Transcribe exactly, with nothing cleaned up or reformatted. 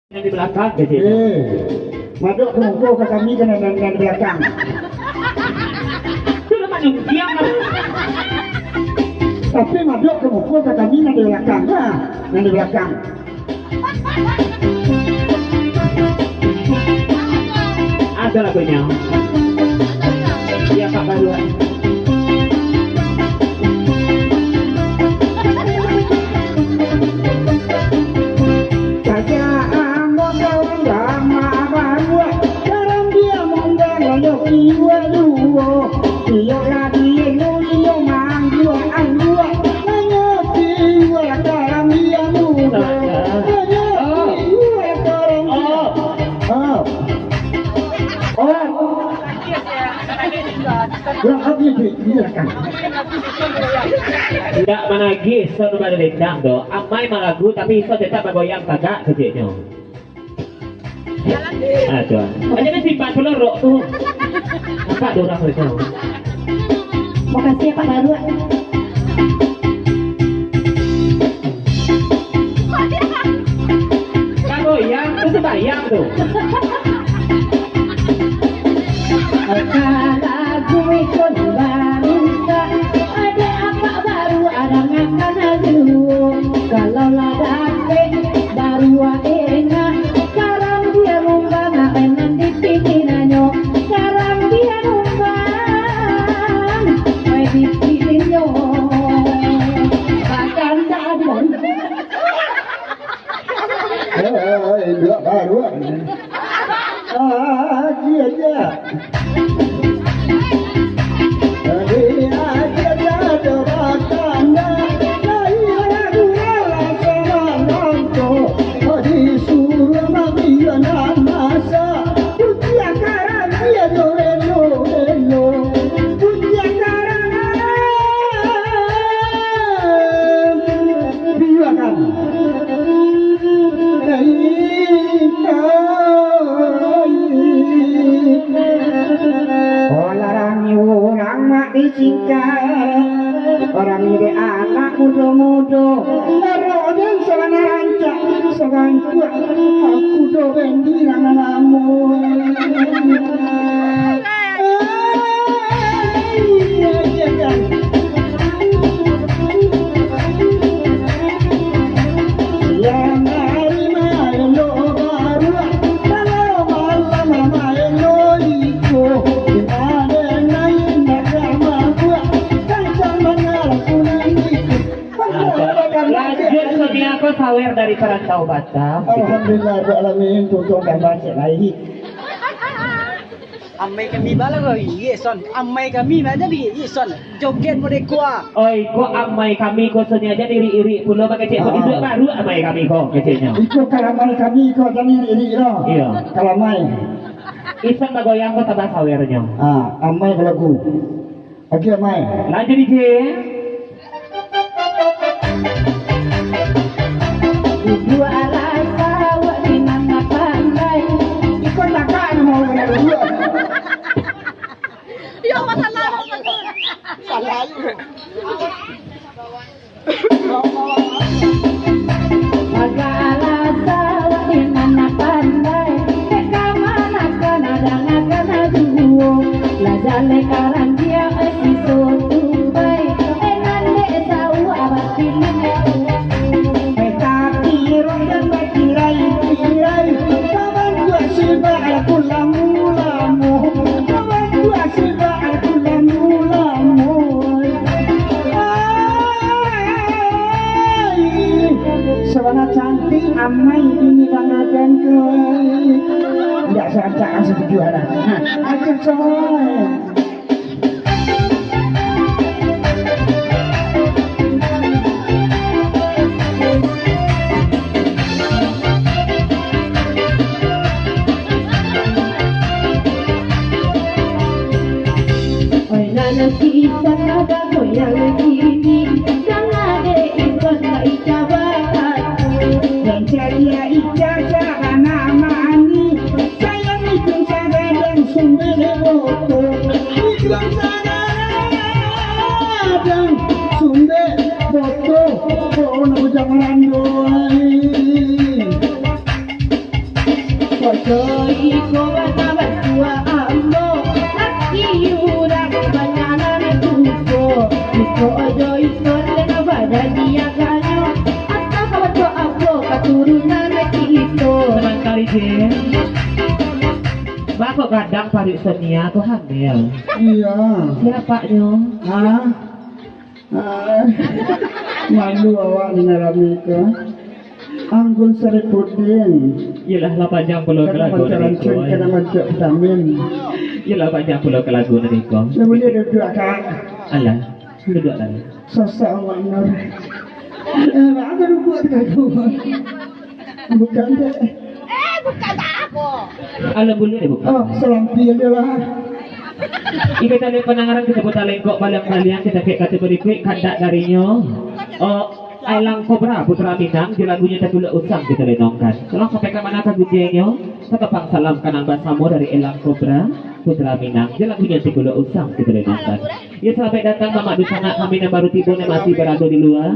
Nan di balakang, keceknyo. Eh, madok ka muko ka kami ka nan, nan, nan di balakang. Tu lah manungkiang lah. Tapi madok ka muko ka kami nan di balakang lah, nan di balakang. Ado lagunyo. Iyo, Pak Baruak. Kajaan ambo kawan Rama Baruak, karambia mundang banyak iwa duo. Iyo lah diinu, iyo mangguak-angguak, banyak iwa karambia mudo. Banyak iwa karambia. Oh. Oh. Kurang habis, Dik. Iya, kan. Indak managih, Son, bada dendam doh. Amai malagu, tapi Son tetap bagoyang tagak keceknyo. Ah, tuan. Aja ni simpan pulo rok tu. Nampak tu urang tu. Makasih, Pak Baruak. Bagoyang tu, sembayang tu. Ka lagu ikon baruntak, adek apak baru adangakan dulu. Kalau lah dapek baru enak, karambia numbang, ai nan dipilihnyo, karambia numbang, ai dipilihnyo. Bakanda dulu. Eh, induak baruak. Ah, aji aja. Aji aja do batanda, lahia dua rasa malangko, disuruah mamian masa, kuciak karang dia do relo-relo, kuciak karang. Biakan. Orang urang mak disingkat, orang ni dek anak mudo-mudo, orang den sabana rancak, sabangkuak, aku do bendi lamo-lamo. Lanjut, Sonia, ko sawer dari Perantau Batam. Alhamdulillah, Rabbil Alamin, tuntung gambar cek lai. Amai kami bala ko, iya, Son. Amai kami bala bi, iya, Son. Joget model ko ah. Oi, ko amai kami ko Sonia aja irik-irik pulo, bakecek ko. Ah. Induak baruak amai kami ko, keceknyo. Iko kalamai kami ko, jan irik-irik lo. Iyo. Kalamai. Isan bagoyang ko tambah sawernyo. Ah, amai balagu. Oke, amai. Lanjut, D J. Duduak rasa awak di nan pandai. Iko tagak namo urang duduak. Yo, masalah. Salah. Bagak rasa awak di nan pandai, dek kamanakan, dangakan juo. Lah jaleh karambia, eh, siso tubai, eh, nan dek sauak batin. Eh, tapi roh nan bakirai-kirai, kawan buat sibak aku lamu-lamu, kawan buat sibak aku lamu-lamu. Ai, sabana cantik amai ini banggakan ko. Ndak sancak asa tujuan. Aja coy. Oi, nan kita ada goyang kini, jangan dek ikut tak icabakan. Dan ceria ica-ica anak mani, sayang itu sagadang sumber boto. Itu sagadang sumber boto. Oh, nak bujang Rando, ai. Iko jo iko bana batua ambo, laki urang banyanan duko. Iko jo iko lena badani aganyo, atau ka batua ambo katurunan kito. Tenang kali, Jin. Bako gadang paruik Sonia tu hamil. Iya. Siapaknyo? Hah? Ah, malu awak nan rami ko. Anggun Saripudin. Iyolah, lah panjang pulo ka lagu nan iko. Kana mancak vitamin. Iyolah, panjang pulo ka lagu nan iko. Lah, buliah duduak, Kak? Alah, duduak lah. Sasak awak Nur. Eh, baa ka duduak tu, Kak? Bukan, dek. Eh, bukan apo. Alah, buliah dibuka. Oh, salampi ajo lah. Iko tadi pandangaran kito Puta Lengkok, baliang-baliang kito kek kato barikuik, kandak darinyo. Oh, Elang Kobra Putra Minang, jo lagunyo Tagulak Usang kito lenongkan. Tolong sampaikan mana ka gujenyo, tatapang salam kanang basamo dari Elang Kobra Putra Minang, jo lagunyo Tagulak Usang kito lenongkan. Yo, salamaik datang, mamak dunsanak kami nan baru tibo, nan masih barado di lua.